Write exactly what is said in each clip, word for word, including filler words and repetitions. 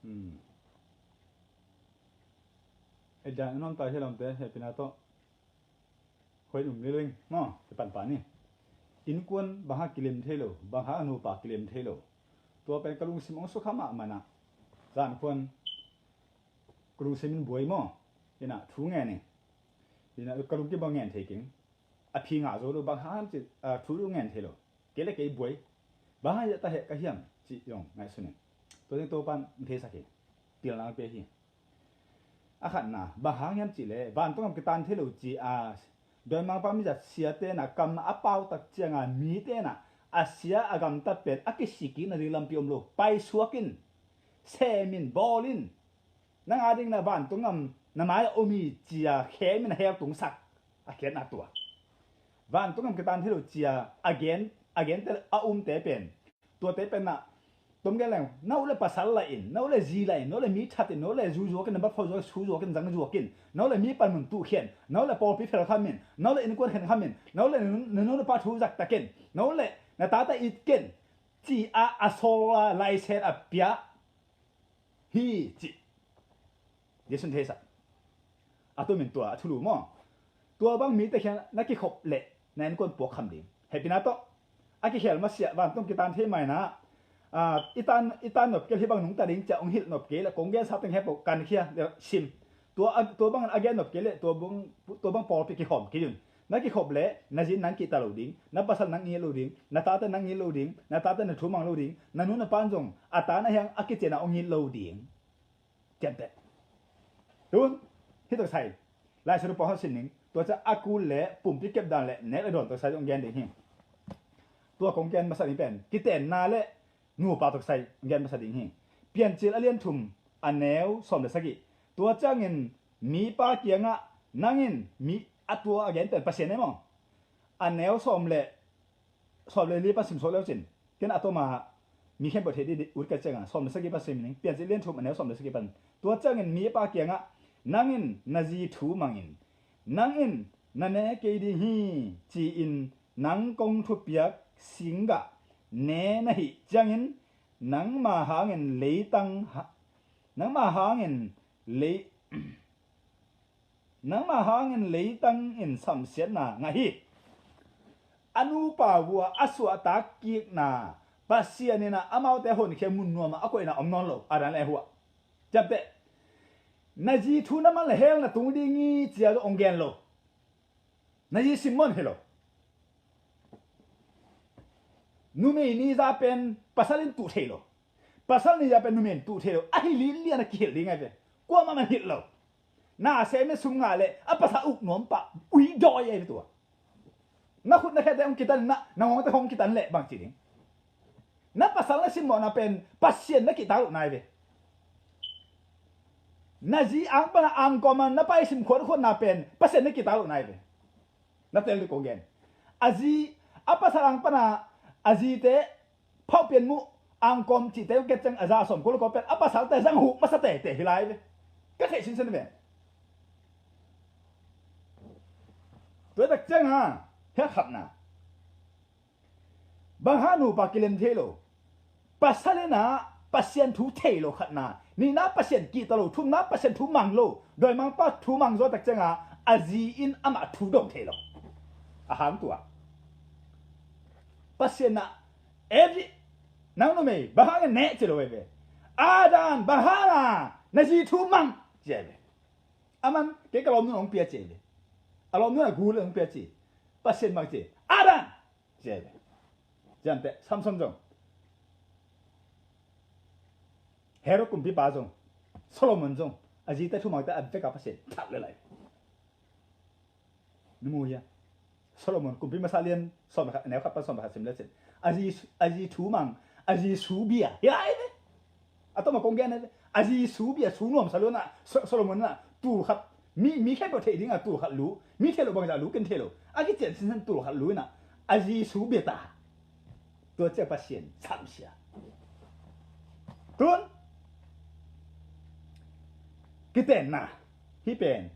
Hmm. Edan non ta hi lamte, hepina to. Hoi um ni ling, no, te pan pa ni. Innkuan bang ha kilem thei lo, bang ha nupa kilem thei lo. Tua pen ka lungsim ong sukha mahmah na. Zan khuan ka lungsim in buai maw. Ina thu ngen ni. Ina ka lungkim bang ngen thei king. A phi ngah zo lo bang ha ham ci, a, thu lo ngen thei lo. Kei le kei buai. Bang ha ya ta he ka hiam ci yong ngai sunin. Tua ding to pan thei sak hi. Pilna pe hi. A khatna, bang hang hiam cih leh, vantung gam kitan thei lo ci a, dawimangpa mizat siate na kam a pau tak cianga mite na a sia a gamtat pen a kisik kik na ding lampi om lo, paisuak in, sem in, bawl in, nang a ding na vantung gam na mai a om hi ci a khem in a hel tungsak a khiatna tua. Vantung gam kitan thei lo ci a a gen, a gente a umte pen Tuate pen na, tom gen leng, na u le pasal la in, na u le zi la in, na u le mi that in, na u le zu zuak in, na bat pho zuak, su zuak in, zang zuak in, na u le mi panmun tuh khian, na u le pawlpi phel kham in, na u le innkuan khen kham in, na u le na nu na pa thu zak tak in, na u le na tate it ken, ci a a sawl a laiset a pia hi ci. Jesu'n theisak. A tumin tua a thulu maw? Tua bang mite khian na kikhop leh na innkuan puak kham ding. Hehpihna tawh a kikhel masiah vantung kitan thei mai na, a, i tan, i tan nop kei hih bang nungta ding ciah ong hilh nop kei leh kong gensa teng heh peuh kankhia leh sim. Tua a, tua bang a gen nop kei leh tua bang, tua bang pawlpi kihawm kei un. Na kikhop leh na zi in nang kihta lo ding, na pasal nang it lo ding, na tate nang it lo ding, na tate na thu mang lo ding, na nu na pa'n zong a ta na hiang a kician a ong it lo ding. Ciamteh. Tun hih taksai Laisiangtho pawlkhat sin ning, tua ciang a kul leh pumpi kep dan leh nek leh dawn taksai ong gen ding hi. Tua kong gen masa ding pen kitenna leh nupa taksai ong gen masa ding hi. Piancil a lian thum a neu sawm leh sagih. Tua ciangin mipa kiangah nang in mi, a tua a gen pen Pasian e maw? A neu sawm leh sawm leh li pan sim suak leu cin. Ken a tawma mi khempeuh thei ding ut ka ciangah sawm leh sagih pan sim ning. Piancil lian thum a neu sawm leh sagih pan. Tua ciangin mipa kiangah nang in na zi thu mang in, nang in na ne kei ding hi ci-in nang kong thupiak singgah ne na hih ciangin nangma hangin leitang ha-, nangma hangin lei Nangmah hangin leitang in samsiatna ngah hi. A nupa vua a suahtak kikna Pasian in ah amaute honkhia mun nuamah a koihna om nawn lo. A dan le a huah. Ciamteh. Na zi thu na mang le hell na tung ding hi ci-a ong gen lo. Na zi simmawh hi lo. Numei ni za pen pasal in tuh thei lo. Pasal ni za pen numei in tuh thei lo. A hi lianlian a kihilh ding ahi ve. Kuamah man hilh lo. Na sem in sum ngah leh a pasal uk nuam pah ui dawi ahi ve tua. Na khut na khete hong kitan na, na ngawngte hong kitan leh bang ci ding. Na pasal na simmawhna pen Pasian na kihtak lohna ahi ve. Na zi ang pana angkawm a na pai sim khuatkhuatna pen Pasian na kihtak lohna ahi ve. Na tel ding kong gen. A zi, a pasal ang pana a zite phauh pian muh angkawm cihte ket ciang a za sawm kul kawm pen a pasalte zang huh masa tete hi lai ve. Ka theih sinsen ve. Tua tak ciang a hiah khatna. Bang hang nupa kilem thei lo. Pasal in ah Pasian thu thei lo khatna. Nihna Pasian kihta lo, thumna Pasian thu mang lo. Dawimangpa thu mang zaw tak ciang a a zi in amah thu dong thei lo. A hang tua. Pasian ah every, nang numei bang hang in neh ci lo ve. Adam bang hang a na zi thu mang ci ve. Aman kei ka lawmnu in hong pia ci ve. A lawmnu in a gul in hong pia ci. Pasian bang ci. Adam ci ve. Ciamteh, Samson zong, Herod kumpipa zong, Solomon zong a zite thumangte a vek a Pasian that le lai. Na mu hia? Solomon kumpi masa lian sawm le khat, a neu khat pan sawm le khat sim le cin. A zi, a zi thumang, a zi subia hi lai ve. A tawma kong gen a, a zi subia su nuamsa lo in ah, So-, Solomon in ah tul khat, mi, mi khempeuh theih ding a tul khat lu, mi theih loh bangzah lu ken thei lo. A kician sinsen tul khat lu in ah a zi subia ta. Tua ciang Pasian samsia. Tun kitenna hih pen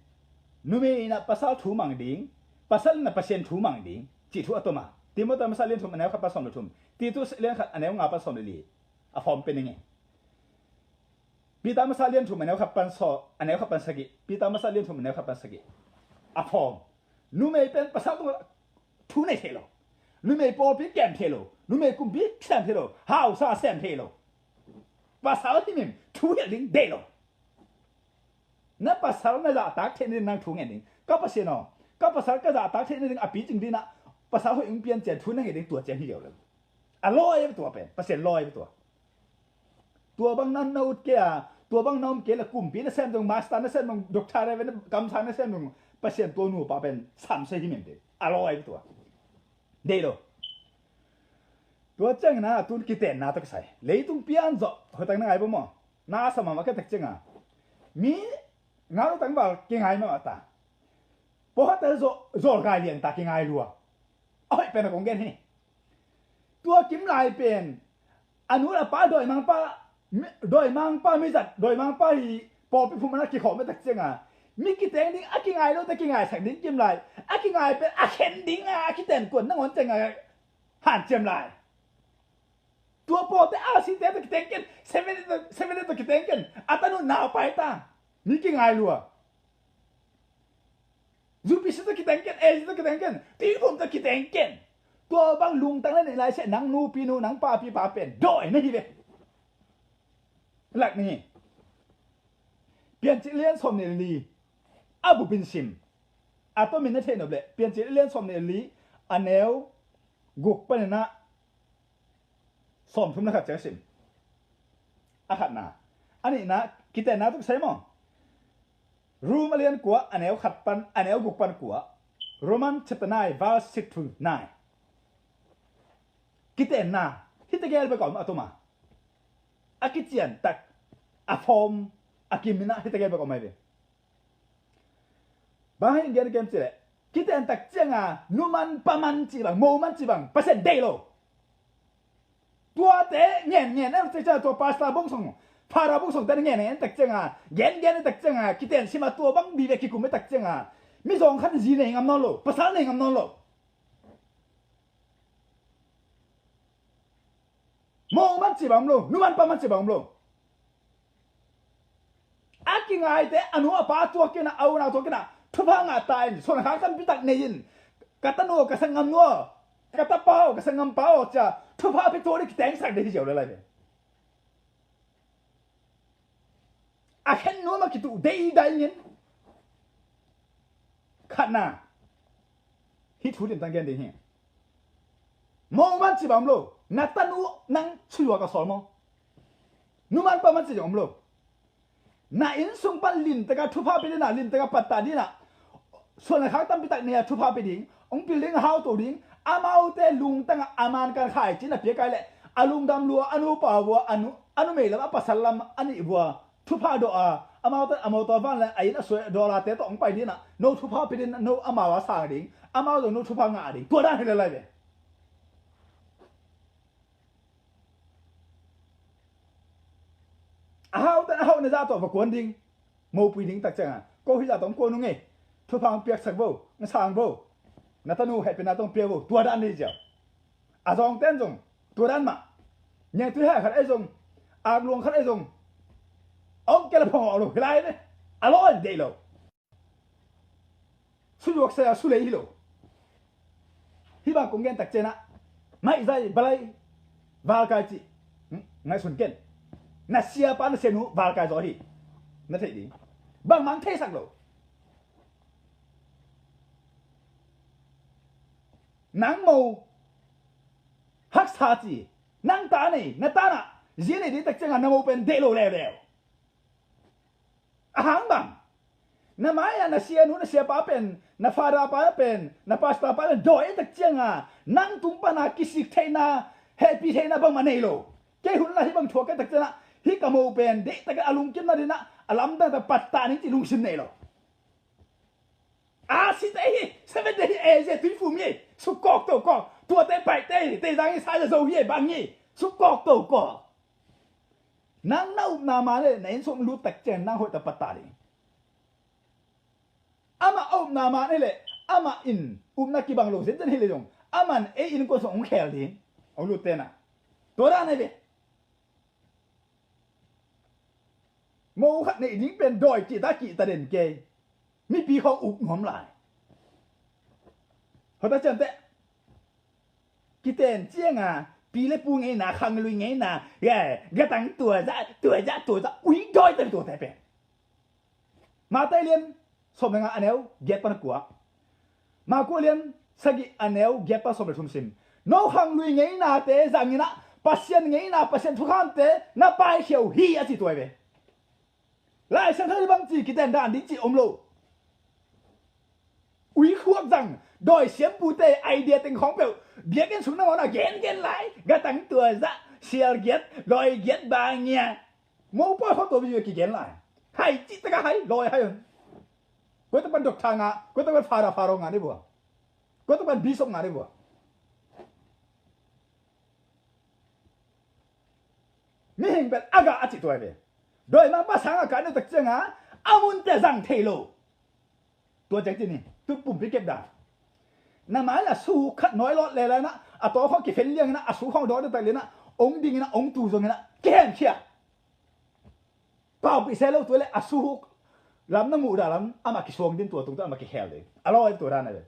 numei in ah pasal thu mang ding, pasal in ah Pasian thu mang ding cih thu a tawma. Timoti masa lian thum a neu khat pan sawm le thum, Titus lian khat a neu nga pan sawm le li. A phawm pen ing e. Peter masa lian thum a neu khat pan saw, a neu khat pan sagih. Peter masa lian thum a neu khat pan sagih. A phawm. Numei pen pasal tungah thu nei thei lo. Numei pawlpi kem thei lo. Numei kumpi sem thei lo. Hausa sem thei lo. Pasal himhim thu hilh ding deih lo. Na pasal na zahtak theih nading nang thu ngen ding. Ka Pasian aw, ka pasal ka zahtak theih nading a picing ding ah pasal hoih hong pian ciang thu na ngen ding, tua ciang hi lio lo. A lawi a tua pen, Pasian lawi a tua. Tua bang na, na ut kei a, tua bang na om kei le kumpi na sem dong, master na sem dong, doctor, reverend, kamsang na sem dong, Pasian tua nupa pen samsia hi men ding. A lawi a tua. Deih lo. Tua ciangin a tun kitenna tawh kisai. Leitung pian zawh, hoih tak na ngai bawm aw. Na sa mahmah ka tek ciangin a. Mi ngau tangval kingai mahmah ta. Pawlkhatte zawh, zawlkai liang ta kingai lua. A hoih pen a kong gen hi. Tua kim lai pen. A nu a pa dawimangpa, mi, dawimangpa mizat, dawimangpa hi pawlpi phum a kikhawm a tak ciangin a. Mi kiteng ding a kingai lote kingaisak ding kim lai. A kingai pen a khen ding a, a kiten kuan nangawn ciangin a. Hanciam lai. Tua pawlte a site tawh kiteng ken, seven, seven tawh kiteng ken. A tanu naupai ta. Mi kingai lua. U P C tawh kiteng ken, A C tawh kiteng ken, tuiphum tawh kiteng ken. Tua bang lungtang na neih lai seh nang nupi nu, nang papi pa pen dawi na hi ve. Lak ni. Piancil lian sawm nih li. A bupin sim. A tomin na theih nop leh Piancil lian sawm nih li. A neu guk panin ah sawmthum le khat ciang sim. A khatna. A nihna, kitenna tuk sai maw? Rom a lian kua, a neu khat pan, a neu guk pan kua. Roman chapter nine, verse six to nine. Kitenna. Hih tegel bek a om a tuma. A kician tak. A form. A kimin ah hih tegel bek a om ai ve. Bang hang gen kem cileh. Kiten tak cianga numan paman cih bang, moman cih bang, Pasian deih lo. Tuate ngen ngen en tak cianga tua pastor bong song, phara bong song ten ngen ngen tak cianga, gen gen tak cianga, kiten sima tua bang bibe kikum tak cianga, mizawng khan zi nei ngam nawn lo, pasal nei ngam nawn lo. Moman cih bang om lo, numan paman cih bang om lo. A kingaite a nu a pa tuak kina, a unau tuak kina, thupha ngah ta in, suan khak tampi tak nei in, ka tanu ka sanggam nu, ka tapa aw, ka sanggam pa aw cia, thupha pi tuak ding kitengsak ding hi ziau le lai ve. A khen nuam a kituh deidai in. Khatna. Hih thu limtang gen ding hi. Moman cih bang om lo. Na tanu nang suyuak a sawl maw? Numan paman cih bang om lo. Na inn sung pan limtaka thupha pi dina, limtaka pattah dina. Suan le khak tampi tak nei a thupha pi ding. Hong pil ding, a hauto ding. Amaute lungtanga a man kan khai cin a piakai leh a lungdam lua, a nupa vua, a nu, a numei lam, a pasal lam a nih vua. Thupha dawh a, amaute, amaute van le a inn a suai, dollar te tawh hong pai dina. No thupha pi ding, no amau a sang ding. Amau zong no thupha ngah ding. Tua dan hi le lai ve. A hau ten a hau na zah tawh va kuan ding. Mopui ding tak cianga ko hi zah tawh kuan ung ei. Thupha hong piaksak vo, na sang vo. Na tanu hehpihna tawh hong piak vo. Tua dan hi ziau. A zawng ten zong tua dan mah. Niangtui hai khat ei zong, akluang khat ei zong, hong kela phawng awh lo hi lai ve. A law in deih lo. Suluak saya sulei hi lo. Hih bang kong gen tak cianah maihzai balai valkai cih ngaihsun ken. Na siapa na sianu valkai zaw hi. Na theih ding. Bangmah ang theisak lo. Nang mo haksa ci. Nang ta nei, na tanah zia nei ding tak ciangah na mo pen deih lo leuleu. A hang bang? Na mai-ah na sianu, na siapa pen, na fada pa pen, na pasta pa pen dawi a tak cianga nang tung pana kisik theihna, hehpih theihna bangmah nei lo. Kei hun la hih bang thuak ka tak ciangah hih ka mo pen deihtak a lungkimna dinah a lamdang tak pattah ning ci lungsim nei lo. A site hi, Seventh Day hi, Asia tuifum hi, suk kawk to kawk, tuate paite hi, teizang hi, sa zo hi, bang hi, suk kawk to kawk. Nang na upna man le na inn sung lut tak ciang nang hoih tak pattah ding. Amah a upna man hi le amah in upna kibang lo zenzen hi le zong amah in ei innkuan sung hong khel ding. Hong lut tenah tua dan hi ve. Mo khat neih ding pen dawi kihta kihta den kei. Mipi khawng uk nuam lai. Hota ciamteh kiten cianga pi le pu ngeina, khanglui ngeina, gatang tuazah tuazah tuazah ui dawi tawh tuate pen. Mate lian sawm le nga a neu giat pan a kua. Marku lian sagih a neu giat pan sawm le thum sim. No khanglui ngeinate zanginah Pasian ngeina, Pasian thukhamte na paikhia uh hi a ci tuai ve. Lai Siangtho i bang ci kiten dan ding ci om lo. Ui khuak zang dawi siampute idea teng khawng peuh biakinn sung nangawn a gengen lai. Gatang tuazah sial giat, dawi giat bangia. Mopawi khawng tua vive kigen lai. Hai cih taka hai lawi hai un. Koi tak pan dokta ngah, koi tak pan fada faro ngah ni bua. Koi tak pan bisop ngah ni bua. Mihing pen a gah a cih tuai ve. Dawimangpa sang a kah ni tak cianga a munte zang thei lo. Tua ciang cih ni tu pumpi kep dan. Na mai la su khat nawi lawt le lai na a taw khawng kifen liang ina a su khawng dawh tak le na ong ding ina ong tu zong ina kihemkhia. Paupih se lo tua le a suhuk lam na muh dah lam amah kisuang din tua tung tua amah kikhel ding. A lawi tua dan a le.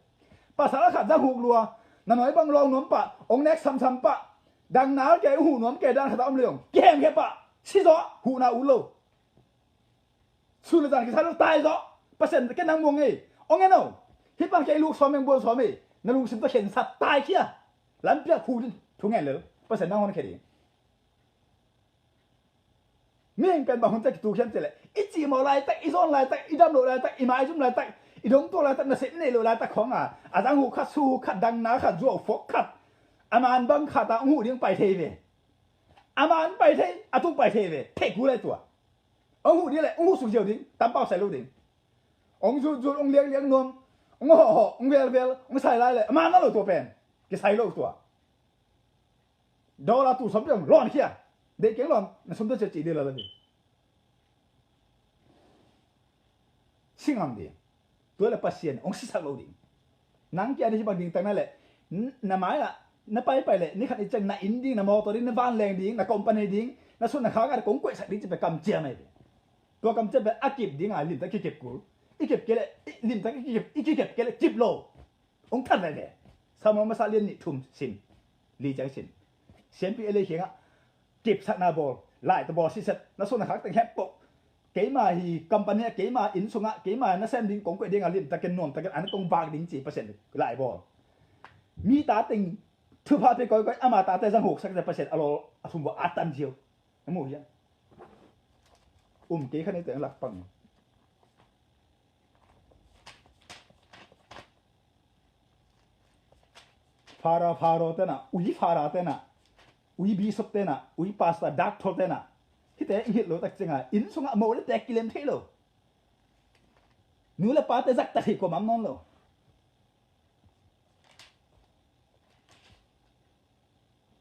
Pasal a khat zang huk lua na nawi bang lawng nuam pah ong nek samsam pah dang nal kei uh huh nuam kei dan khat a om le ong kihemkhia pah si zawh huhna uh lo. Sun le zan kisai lo tai zawh. Pasian ken nang muang ei ong en o. Hih bang kei luk sawm eng buan sawm ei na lungsim tua khensat taikhia. Lampiak hu din thu ngen lel Pasian nang hon khe ding. Mihing pen bang hun ciah kituk hiam cihleh i cihmawh laitak, i zawn laitak, i dam loh laitak, i maizum laitak, i dongtuak laitak, nasep i neih loh laitak khawng a a zang huh khat, su huh khat, dang na khat, zuau fuak khat, a man bang khat a hong huh ding pai thei ve. A man pai thei, a tung pai thei ve. Theih kul lai tua. Hong huh ding leh hong huh suk ziau ding, tampau sai lo ding. Hong zutzut, hong liakliak nuam, hong hawhhawh, hong velvel, hong sai lai leh a man na lo tua pen kisai lo tua. Dollar tul sawm peuh lawnkhia. Deih keng lawn na sum tua ciah cih ding la la ding. Si ngam ding. Tua le Pasian hong sisak lo ding. Nang kia ding hi bang ding tak na le na mai ah na paipai le ni khat ni ciang na inn ding, na mawtaw ding, na vanleng ding, na company ding, na sut na khak ah kong koihsak ding ci pia kamciam ahi ve. Tua kamciam pia a kip ding a limtak kikip kul. I kip kei le limtak i kikip kei le kip lo. Hong that veve. Samuel masa lian nih thum sin li ciang sin. Siampi Eli kiangah kipsakna bawl, laita bawl siset na sung na khak teng hempoh. Keima hi company ah, keima inn sungah, keima na sem ding kong koih ding a limtakin nuamtakin an kong vak ding ci Pasian lai bawl. Mi ta teng thupha pe koikoi ama tate zang huksak te Pasian a lawl a thum bawl a tan ziau. Na mu hiam? Um kei khan i teng lak pang. Fara faro tena, ui fara tena, ui bishop tena, ui pastor doctor tena. Hite i hilh lo tak cianga inn sunga mo le tek kilem thei lo. Nu le pate zak tak hi ko mam non lo.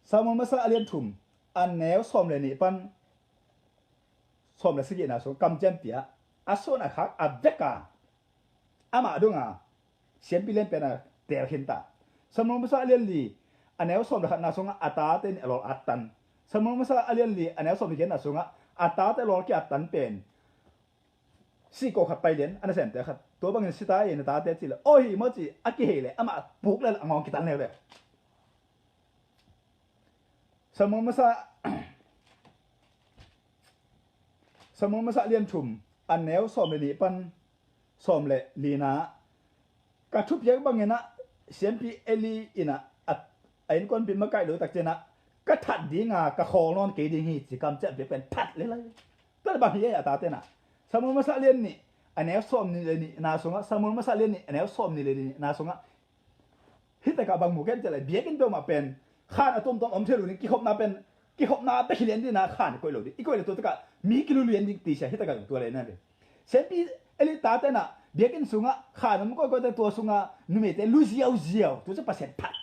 Samuel masa a lian thum a neu sawm le nih pan sawm le sagihna sung kamciam pia a suan a khak a veka amah dunga siampi lian pena tel khinta. Samuel masa a lian li a neu sawm le khatna sungah a tate nih a lawl a tan. Samuel masa a lian li a neu sawm le khatna sungah a tate lawl kia a tan pen siko khat pai lian a nasemte khat tua bangin sita ei na tate cih le aw hi maw ci a kihei le amah puk le a ngawng kitan leuleu. Samuel masa Samuel masa lian thum a neu sawm le nih pan sawm le lina ka thupiak bangin ah siampi Eli in ah a innkuanpi makaih lo tak ciang ah ka that dinga ka khawl nawn kei ding hi ci kamciam piak pen that le lai. Tua le bang hi ei a tate na Samuel masa lian nih a neu sawm nih le nihna sungah Samuel masa lian nih a neu sawm nih le nihna sungah Hih takah bang mu ken ciah le biakinn peuhmah pen khan a tuamtuam om thei lo ding, kikhopna pen kikhopna bek hi lian ding na khan i koih lo ding, i koih le tua takah mi kilu lian ding ti sia hih takah tua le na ve. Siampi Eli tate na biakinn sungah khan om koihkoih te tua sungah numeite lu ziauziau tu cu Pasian phat.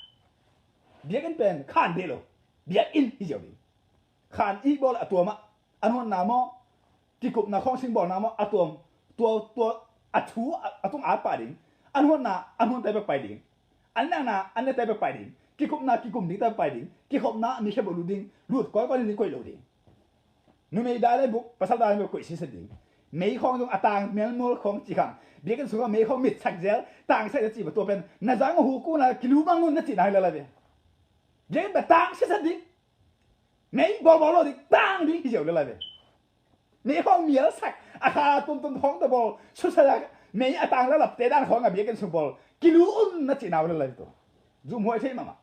Biakinn pen khan deh lo, biakinn hi ziau ding. Khan i bawl a tuam ah an huatna maw, kikupna khawng singbawlna maw, a tuam tua tua a thu a tung at pah ding. An huatna an huante bek pai ding. An nakna an nate bek pai ding. Kikupna kikum dingte bek pai ding. Kikhopna mi khe bawh lut ding, lut kawikawi ding, koih lo ding. Numei dai le buk, pasal dai le buk koih sisa ding. Mei khawng zong a tang melmol khawng ci khang. Biakinn sung khawng mei khawng mit sak zel, tang sak zel ci ba tua pen. Na zang hu kuna kilu mang un na ci nai lala ve. Biakinn ba tang sisa ding. Mei bawl bawl lo ding, tang ding hi ziau lala ve. Mei khawng mial sak, a kha tum tum khawng ta bawl, susa la, mei a tang la lap te dan khawng a biakinn sung bawl. Kilu un na ci nau lala ve tua. Zum huai thei mama.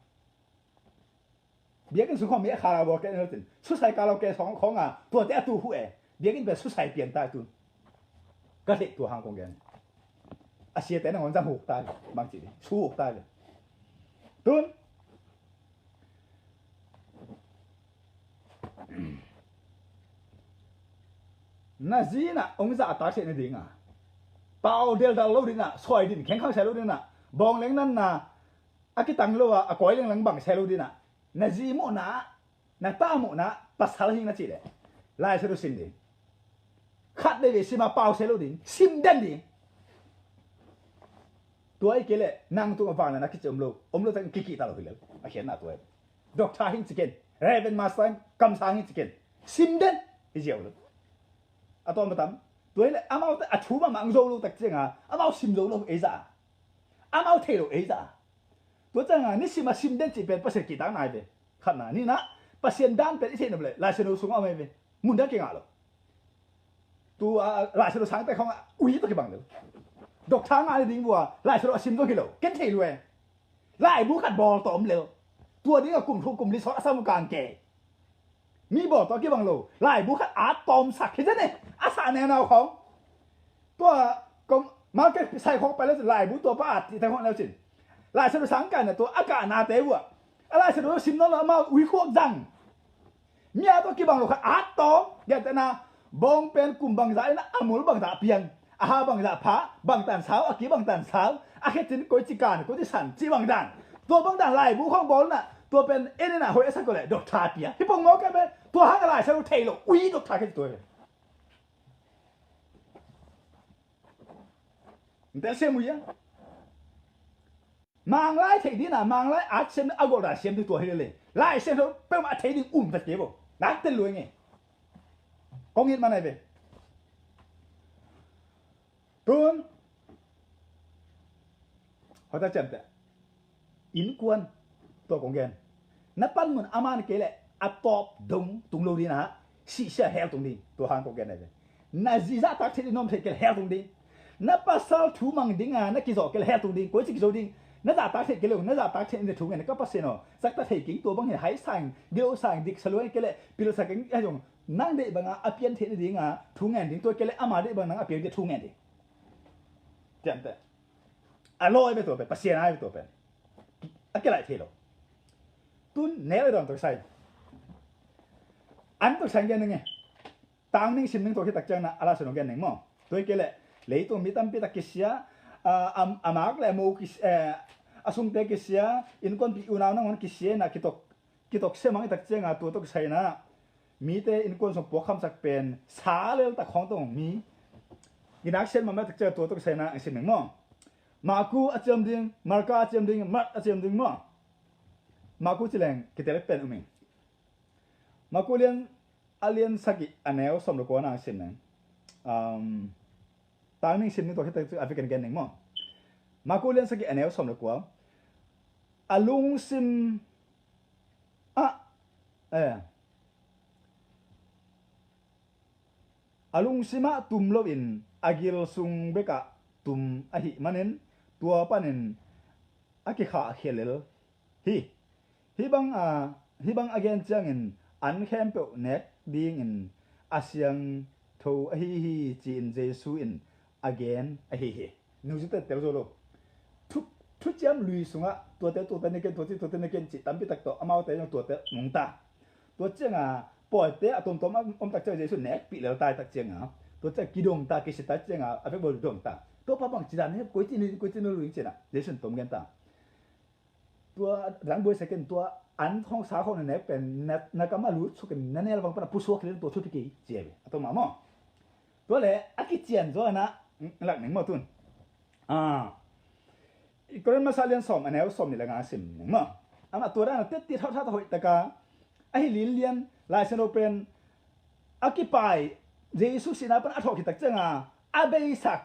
Biakinn sung khawng mi a kha lau bawl kei na tin. Susai ka lau kei sawng khawng a. Tuate a tu hu e. Biakinn pen susai piang ta tun. Ka theih tua hang kong gen. A siate nangawn zang huk ta. Bang ci di. Su huk ta. Tun. Na zi na ong zahtak seh na ding a. Pau deldal lo ding a. Suai din khengkhang sai lo ding a. Bawng leng nan na. A kitang lo a, a kawi lenglang bang sai lo ding a, na zi mawhna, na ta mawhna, pasal hi na ci leh. Lai Siangtho sim ding. Khat veve sim a pau sai lo ding, sim den ding. Tua i kei leh, nang tung a vang na kici om lo, om lo tak kiki ta lo hi lo. A khian na tua. Doctor hing ci ken, Reverend Master kamsang hing ci ken. Sim den, hi ziau lo. A tawm a tam. Tua hi leh, amau te a thu ma mang zo lo tak ciang a, amau sim zo lo ei za. Amau thei lo ei za. Tua ciangin nisim a sim den cih pen Pasian kihtak nai ve. Khatna, nihna, Pasian dan pen i theih nop leh Lai Siangtho sungah om ei ve. Mun dang kingah lo. Tu a Lai Siangtho sangte khawng a ui tawh kibang lo. Doctor ngah ni ding vua Lai Siangtho a sim tawh hi lo. Ken thei lua. Laibu khat bawl tawh om lel. Tua ding a kum thum kum li sawt a sam uh kang ke. Mi bawl tawh kibang lo. Laibu khat a tawmsak hi zen e. A sah neu nau khawng. Tua kom market sai khawng pai le laibu tua pa at ti tai khawng neu cin. Lai Siangtho sang kai na tua a kah nate uh a. A Lai Siangtho sim nawn lo amau ui khuak zang. Mi a tua kibang lo khat a tawm. Giat na bawng pen kum bangzah in a mul bangzah piang. A ha bangzah pha, bangtan sau, a ki bangtan sau, a khe cin koi ci kan, koi ci san, ci bangtan. Tua bangtan laibu khawng bawl na, tua pen en in a hoi a sak ko le, doctor pia. Hi pong maw ka be, tua hang a Lai Siangtho thei lo, ui doctor khe ci tua. Ntel siam ui a. Manglai thei ding a, Manglai at siam a gol dan siam ding tua hi lele. Lai Siangtho peuhmah a thei ding um vet kei bo. Nak tel luai nge. Kong it manai ve. Tun. Hota ciamteh. Innkuan. Tua kong gen. Na panmun a man kei leh a tawp dong tung lo ding a. Sihsia hel tung ding. Tua hang kong gen nai ve. Na zi zahtak theih ding nuam theih kei leh hel tung ding. Na pasal thu mang ding a na kizawh kei leh hel tung ding. Koi ci kizo ding. Na zahtak theih kei leh na zahtak theih ding thu ngen ka Pasian aw. Zakta thei king tua bang hi hai sang, gilo sang, dik sa luai kei leh pil sa keng a zong. Nang deih bang a a pian theih na ding a thu ngen ding. Tua kei leh ama deih bang nang a pian ding thu ngen ding. Tiamte. A lawi ve tua pen, Pasian ai ve tua pen. A kilaih thei lo. Tun nel i dawn taksai. An taksai gen ning e. Tang ning sim ning tua khit tak ciang na a Lai Siangtho gen ning maw. Tua hi kei leh leitung mi tampi tak kisia, a, a, a mak le a mo kisia, eh, a sungte kisia, innkuanpih unau nangawn kisia na kitok, kitok sia mang i tak ciang a tua tok sai na. Mite innkuan sung puak khamsak pen sa lel tak khawng tawh mi. Ginak sian mahmah tak ciang tua tok sai na ang sim ning maw. Maku a ciam ding, Marka a ciam ding, Mat a ciam ding maw. Maku ci leng kitel pen um ing. Maku lian a lian sagih a neu sawm le kua na sim ning. Um, tang ning sim ning tua khit tak a vek ken gen ning maw. Maku lian sagih a neu sawm le kua. A lungsim ah, eh, a lungsim ah tum loin a gil sung bekah tum ahih manin tua panin a kikhahkhia lel hi. Hih bang a, hih bang a gen ciangin an khempeuh nek dingin a siangtho ahi hi ci-in Jesu in a gen ahi hi. Nungzute tel zo lo. Thu, thuciam lui sungah tuate, tuate na ken, tuate, tuate na ken cih tampi tak tawh amaute zong tuate nungta. Tua ciangah pawite a tuamtuam om tak ciangah Jesu nekpih lel tai tak ciangah tua ciangah kidongta, kisita ciangah a vekbawl dongta. Tua pa bang cidan he koici ni, koici ni luing cianah Jesu in tom genta. Tua dang buai second tua an hong sa hong na nek pen na, na kam a lut sukin na nel vang pana pusuak lel tua thupi kei cia ve. A tom a maw. Tua le a kician zo ana lak ning maw tun. Ah. I Korin masa lian sawm a neu sawm ni la nga sim ning maw. Amah tua dan a tet tit hauh hauh hoih taka ahi lin lian Lai Siangtho pen a kipai, Jesu sihna pan a thawh khit tak cianga a beisak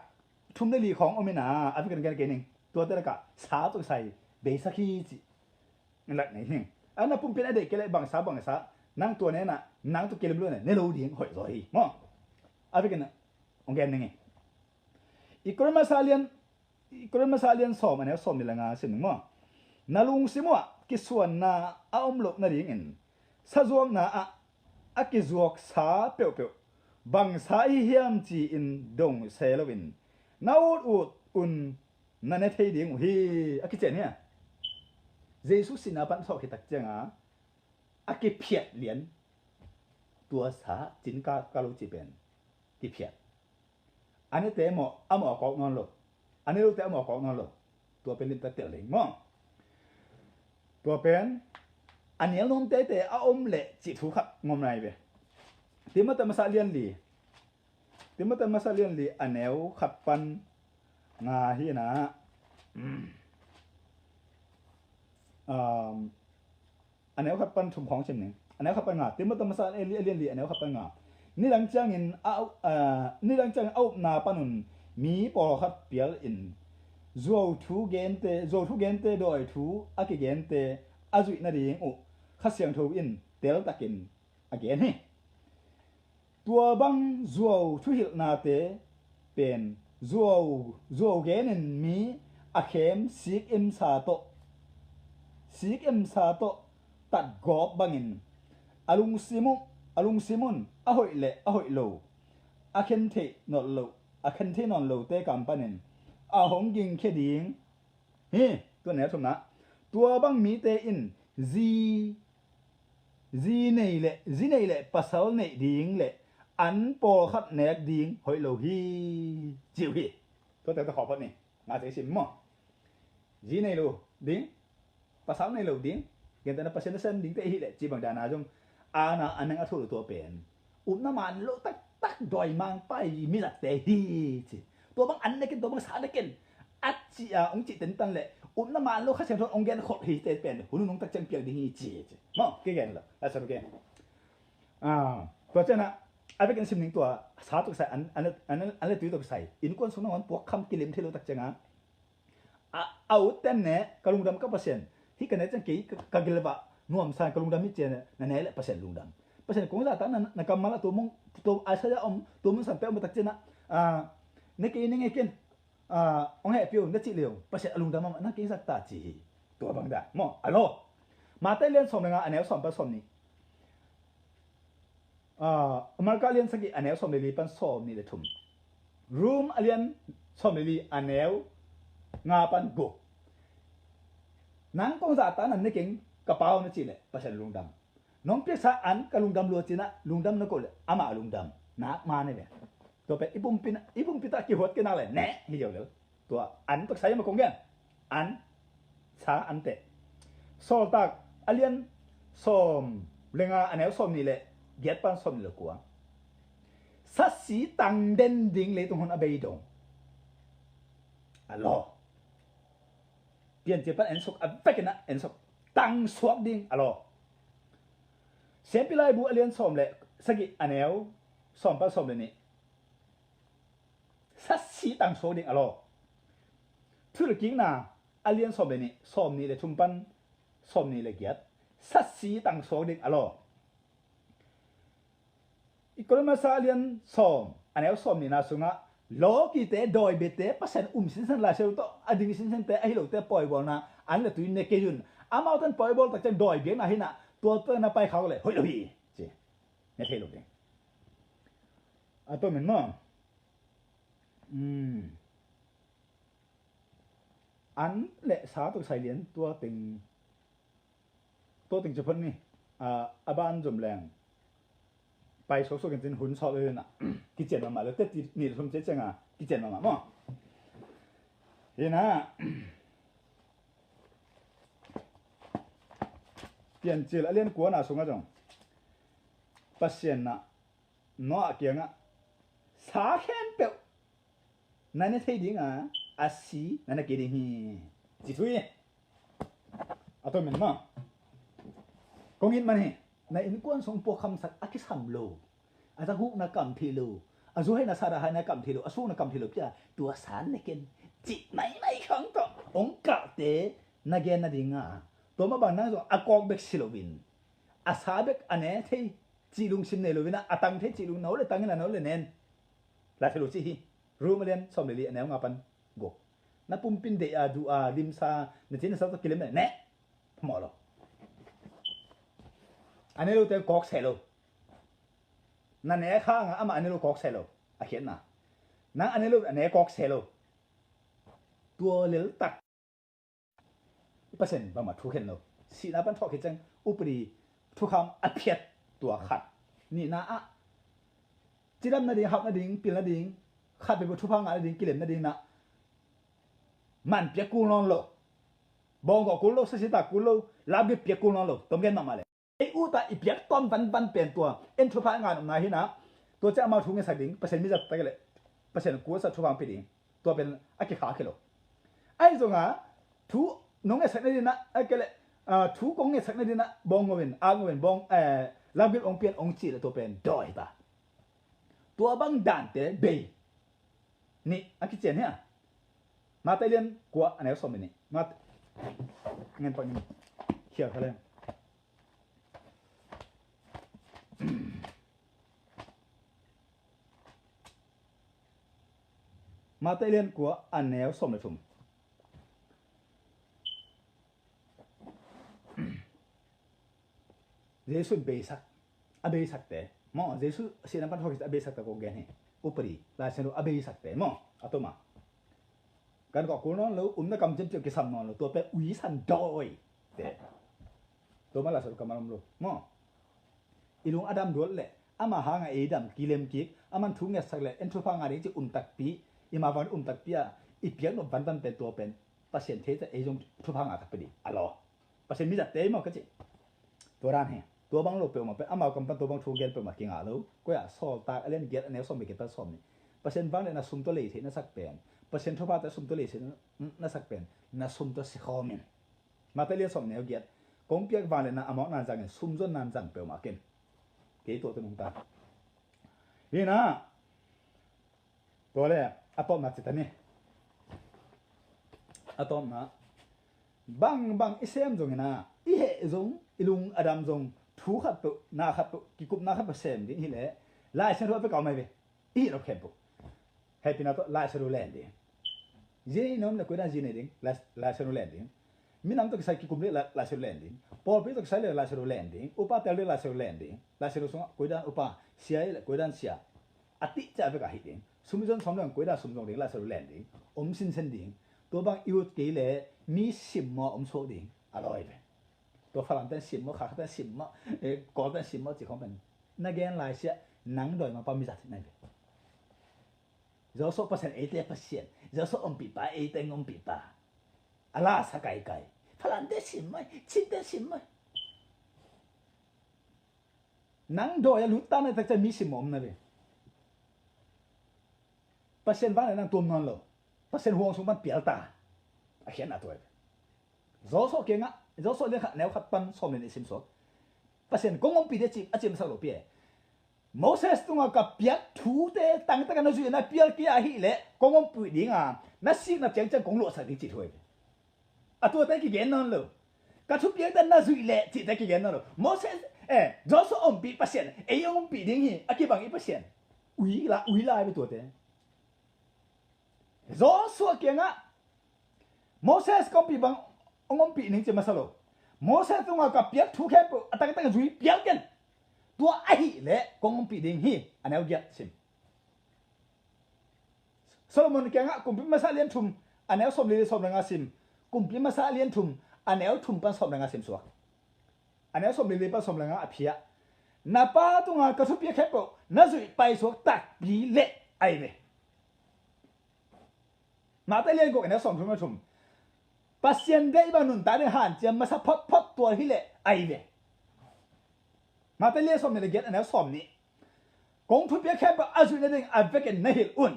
thum le li khawng om ina, a vekin gen kei ning. Tuate lakah sa tawh kisai beisak hi cih lak nei hing. A na pumpi in a deih kei leh bangsa bangsa nang tua nena nang tawh kilim lo na ne lo ding hoih zaw hi maw? A vekin hong gen ning hi. I Korin masa lian, i Korin masa lian sawm a neu sawm nih le nga sim ning maw? Na lungsim uh ah kisuanna a om loh nadingin sazuakna ah a kizuaksa peuhpeuh bangsa ahi hiam ci-in dong se loin na ut ut un na ne thei ding uh hi. A kician hi a, Jesu sihna pan thawh khit tak cianga a kiphiat lian, tua sa cin ka, ka lo ci pen kiphiat. A nete mawh a mawh a kawk nawn lo, a ne lote a mawh a kawk nawn lo. Tua pen limtak tel ding maw? Tua pen a nial nuam teitei a om leh cih thu khat ngom nai ve. Timoti masa lian li, Timoti masa lian li a neu khat pan nga hi na. Um, a neu khat pan thum khawng sim ning. A neu khat pan nga. Timoti masa a lian li a neu khat pan nga. Nidang ciangin a, a, nidang ciangin a upna panun mi pawlkhat pial in zuau thu gente, zuau thu gente dawi thu a kigente a zuih nading uh Kha Siangtho in teltakin a gen hi. Tua bang zuau thuhilhnate pen zuau, zuau genin mi a khem sik imsa tawh, sik imsa tawh tatgawp bangin a lungsim uh, a lungsim un a hoih le a hoih lo, a khen theih nawn lo, a khen theih nawn lote kam panin a hong gingkhia ding hi. Tua neu thumna, tua bang mite in zi, zi nei le, zi nei le pasal neih ding le an pawlkhat nek ding hoih lo hi, ci uh hi. Tua tek ta khawh phot ni. Nga cei sim maw? Zi nei lo ding, pasal nei lo ding, gentehna Pasian nasem dingte hi leh ci bang dana zong ana a neng a thulu tua pen upna man lo taktak dawimangpa i mizatte hi ci. Tua bang an nekin, tua bang sa nekin a ci a ong ci tentan le upna man lo Kha Siangtho ong gen khol hi te pen hun nung tak ciang piak ding hi ci ci. Maw, ke gen lo a sa ke. Ah, tua ciana a vekin sim ning tua sa tuk sai an, an, an, an le tui tuk sai innkuan sung nangawn puak kham kilim thei lo tak cianga a, a ut ten ne ka lungdam ka Pasian. Hi ka ne ciang kei ka, ka gilvah nuamsa ka lungdam hi cian na ne le Pasian lungdam. Pasian kong zahtak na, na kammal ah tua mung, tua Isaiah om, tua mun san peuh matak cian ah, ah, ne kei ne ngei ken, ah, ong hehpih uh na cih leh uh Pasian a lungdam ah na kei zahtak ci hi. Tua bang dah maw a law. Matthai lian sawm le nga a neu sawm pan sawm nih. Ah, Marka a lian sagih a neu sawm le li pan sawm nih le thum. Rom a lian sawm le li a neu nga pan guk. Nang kong zahtak na ne keng ka Pa aw na cih leh Pasian lungdam. Nong piaksa an ka lungdam lua cinah lungdam na koh leh amah lungdam. Nak ma ne ve. Tua pen i pumpi, i pumpi tah kihuat kei nak leh neh hi ziau lel. Tua an taksa ia ma kong gen. An sa an teh. Sawltak a lian sawm le nga a neu sawm nih le giat pan sawm nih le kua. Sasi tang den ding leitung hun a bei dong a law. Piancil pan ensuk a vekin a ensuk tang suak ding a law. Siampi laibu a lian sawm le sagih a neu sawm pan sawm le nih. Sasi tang suak ding a law. Thulkikna a lian sawm le nih, sawm nih le thum pan sawm nih le giat. Sasi tang suak ding a law. I Korin masa a lian sawm a neu sawm nihna sungah lawkite, dawi biate, Pasian um sinsen, Lai Siangtho tawh a ding sinsente ahi lote pawibawlna an le tui ne kei un. Amau tan pawibawl tak ciang dawi biakna hinah tua tua na pai khak le hoih lo hi ci. Ne thei lo ding. A tomin maw? An le sa tuk sai lian tua teng, tua teng ci phot ni. A, a ban zom leng pai suaksuak in cin hun sawt lo hinah kician mahmah lo, teti nih le thum cia cianga kician mahmah maw? Hinah Piancil a lian kuana sungah zong Pasian nah Noah kiangah sa khempeuh na ne thei dinga a si na ne kei ding hi ci thu hi. A tomin maw? Kong it man hi. Na innkuan sung puakkhamsak a kisam lo, A zahukna kam thei lo, a zuhaina sadahaina kam thei lo, a sukna kam thei lo pi-a, tua san ne ken, cih maimai khawng tawh hong kalhte na gen nading a, tua mah bang nang zong a kawk bek si loin, a sa bek a ne thei cih lungsim nei loin a, a tang thei cih lung, no le tang in a, no le nen. Laisiangtho ci hi. Rom a lian sawm le li, a neu nga pan guk. Na pumpi in deih a, duh a, limsa, na ci na sa tawh kilem le neh. Mawh lo. A ne lote kawk se lo. Na ne khang a, amah a ne lo kawk se lo. A khiatna. Nang a ne lo, a ne kawk se lo. Tua lel tak. Pasian bangmah thu khen lo. Sihna pan thawh khit ciang upadi thukham a phiat tua khat. Nihna ah cidam nading, hauh nading, pil nading, khat peuhpeuh thupha ngah nading, kilem nading na man piak kul nawn lo. Bawng gawh kul lo, sasita kul lo, lapgik piak kul nawn lo. Tom gen mahmah le. Ei ut a i piak tawn vanvan pen tua en thupha ngah nopna hi na. Tua ciang amau thu ngetsak ding, Pasian mizat tak le Pasian kuasa thupha pia ding. Tua pen a kikhak hi lo. Ahi zonga thu nong ngetsak nading na, a kei le, ah, thu kong ngetsak nading na, bawng ngo in, a ngo in, bawng, eh, lapgik ong pian ong ci le tua pen dawi hi ta. Tua bang dante bei. Nih a kician hi a. Matthai lian kua a neu sawm le nih. Mat-, ngen pak ning. Khial kha leng. Matthai lian kua a neu sawm le thum. Jesu in beisak, a beisakte maw, Jesu sihna pan thawh khit a beisakte kong gen hi. Upadi, Laisiangtho a beisakte maw, a tuma. Kan kawk kul nawn lo, umna kamciam ciah kisam nawn lo, tua pen uisan dawite. Tua mah Laisiangtho kammal om lo maw. I lung a dam duat le, ama hanga ei dam kilem kik, aman thu ngetsak le en thupha ngah ding ci um takpi, i mavang um takpi a i piak nop vanvan pen tua pen Pasian thei ta, ei zong thupha ngah takpi ding a law. Pasian mizatte maw ka ci. Tua dan hi. Tua bang lo peuhmah pen, amau kam pan tua bang thu gen peuhmah kingah lo. Koi ah, Sawltak a lian giat a neu sawm le giat pan sawm nih. Pasian vangliatna sum tawh lei theih na sak pen, Pasian thupha tawh sum tawh lei theih na sak pen, na sum tawh sikhawm in. Matthai lian sawm neu giat. Kong piak vangliatna a mawkna zangin sum zonna zang peuhmah ken. Kei tua tawh nungta. Hi na. Tua le, a tawpna ci ta ni. A tawpna. Bangbang i sem zongin a, i heh zong, i lung a dam zong, thu khat peuh, na khat peuh, kikupna khat peuh sem ding hi le, Laisiangtho a pia kau mai ve. I hih lo khempeuh. Hehpihna tawh Laisiangtho len ding. Zi nei na om le koidan zi nei ding, Lai-, Laisiangtho len ding. Minam tawh kisai kikum le Lai-, Laisiangtho len ding. Pawlpi tawh kisai le Laisiangtho len ding. Upa tel le Laisiangtho len ding. Laisiangtho sungah koidan upa, sia le koidan sia. A tih ciang vek a hih ding. Sum i zon sawm le koidan sum zong ding, Laisiangtho len ding. Om sinsen ding. Tua bang i ut kei le mi simmawh om suak ding. A lawi ve. Tua Falam ten simmawh, Hakha ten simmawh, eh, Kawl ten simmawh cih khawng pen. Na gen lai siah, nang dawi mangpa mizat hi nai ve. Zosuah Pasian eite Pasian. Zosuah ompihpa eite ompihpa. A la sa kaikai. Falante simmawh, Chinte simmawh. Nang dawi a lut ta na tak ciang mi simmawh om na ve. Pasian vangliatna tuam nawn lo. Pasian huang sung pan pial ta. A khiatna tua hi. Zosuah kiangah, Zosuah lian khat neu khat pan sawm le nih sim suak. Pasian kong ompih ding a ci, a ci masa lo pi e. Moses tungah ka piak thute tangtaka na zuih na pial kei ahih leh kong ompih ding a, na sikna ciangciang kong luahsak ding cih thu hi. A tuate kigen nawn lo. Ka thupiakte na zuih leh cihte kigen nawn lo. Moses, eh, Joshua ompih Pasian, ei hong ompih ding hi, a kibang i Pasian. Ui la, ui lai ve tuate. Joshua kiangah Moses kong ompih bang hong ompih ning ci masa lo. Moses tungah ka piak thu khempeuh a tangtang zui pial ken. Tua ahih leh kong ompih ding hi, a neu giat sim. Solomon kiangah Kumpi Masa lian thum, a neu sawm le li sawm le nga sim. Kumpi Masa lian thum, a neu thum pan sawm le nga sim suak. A neu sawm le li pan sawm le nga a phiah. Na pa tungah ka thupiak khempeuh na zuih paisuak takpi leh ahi ve. Matthai lian guk a neu sawm thum le thum. Pasian deih bang nuntak ding hanciam masa photphot tua hileh ahi ve. Matthai lian sawm nih le giat a neu sawm nih. Kong thupiak khempeuh a zuih nading a vekin na hilh un.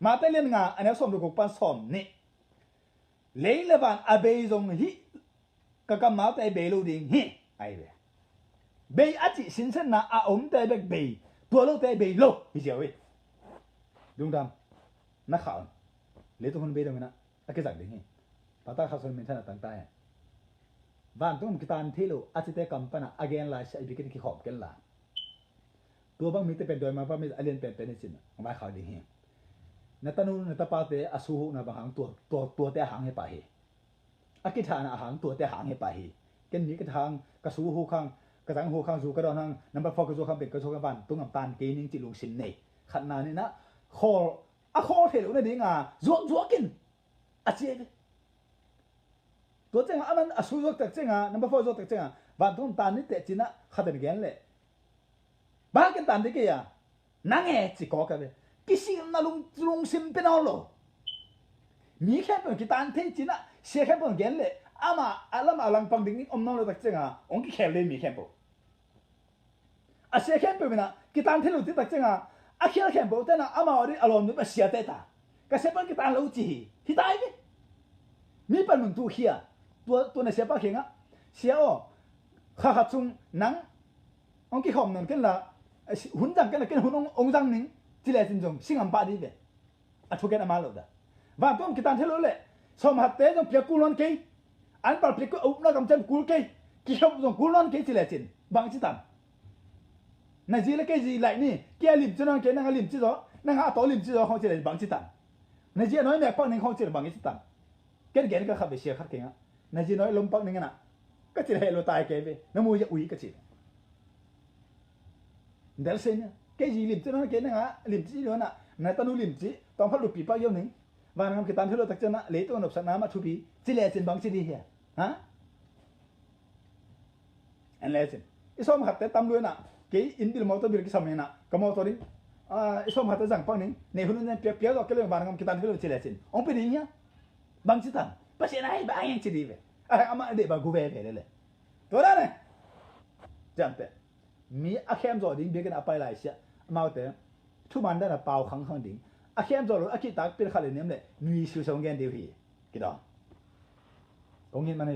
Matthai lian nga a neu sawm le guk pan sawm nih. Lei le van a bei zong hih ka kammalte bei lo ding hi, ahi ve. Bei a cih sinsenna a omte bek bei, Tua lote bei lo hi ziau hi. Lungdam. Na khah un. Leitung hun bei dong inah a kizak ding hi. Pata kha son min thana tangta hi. Vantung kitan thei lo a cite kam pana a gen lai sia i bikin kikhawm ken la. Tua bang mite pen dawimangpa mi a lian penpen hi cin vai khau ding hi. Na tanu na tapate a suhukna bang hang tua, tua, tuate a hang hi pah hi. A kithana a hang tuate a hang hi pah hi. Ken mi ka thang ka suhuk hang ka zang huk hang zu ka dawn hang number four ka zu hang beng ka zu hang vantung am tan kei ning ci lungsim nei. Khatna nina khawl a khawl thei lo na dinga zuak zuak in a cia ve. Tua cianga aman a su zuak tak cianga number four zuak tak cianga vantung am tan ni teh cina khaten gen leh bang ken tan ding kei a nang e ci kawk a ve. Kisilna lung, lungsim pe nawn lo. Mi khempeuh kitan thei cina sia khempeuh gen leh ama a lama langpang ding om nawn lo tak cianga ong kikhel le mi khempeuh. A sia khempeuh mina kitan thei lo ti tak cianga a khial khempeuh tena ama aw ding a lawm ding a sia teh ta. Ka sia pan kitan lo ci hi. Hi tai ve. Mi pan mun tu khia. Tua, tua na sia pa khenga sia aw kha khat sung nang ong kikhawm nawn ken la hun zang ken la ken hun ong, ong zang ning ci le cin zong singam pah dih ve. A thuken a man lo da. Vantung kitan thei lo leh sawm hatte zong piak kul nawn kei. An pal piak kul a upna kamciam kul kei. Kikhop zong kul nawn kei ci le cin bang ci tan. Na zi le kei zi laih ni kia limci nawn kei nanga limci zaw nanga a taw limci zaw khawng ci le bang ci tan. Na zi a nawi nek pak ning khawng ci le bang ci tan. Ken gen ka khat ve sia khat kei ngah. Na zi nawi lom pak ning ngana ka ci le heh lo tai kei ve na mu ya ui ka ci. Del se nia kei zi limci nawn kei nanga limci lo na na tanu limci tawng khat lupi pak yo ning. Van ngam kitan thei lo tak ciana leitung a nopsakna mah thupi ci le cin bang ci di hia? Ha? An le cin i sawm khatte tam luina kei in bil motor bil kisam ina ka motor in i sawm khatte zang pak ning nei hun un piak piak lo kei lo van ngam kitan thei lo ci le cin ong pi ding hia? Bang ci tan Pasian ai bang yang ci di ve. Ai ama de ba gu ve ve le le. Tua da ne. Jam pe. Mi a khem zawh ding biakinn a pai lai siah amaute thuman dana pau khangkhang ding a khem zawh lo a kihtak pil khat le niam le nui siusiau gen deuh hi. Kidawng kong hin man hi.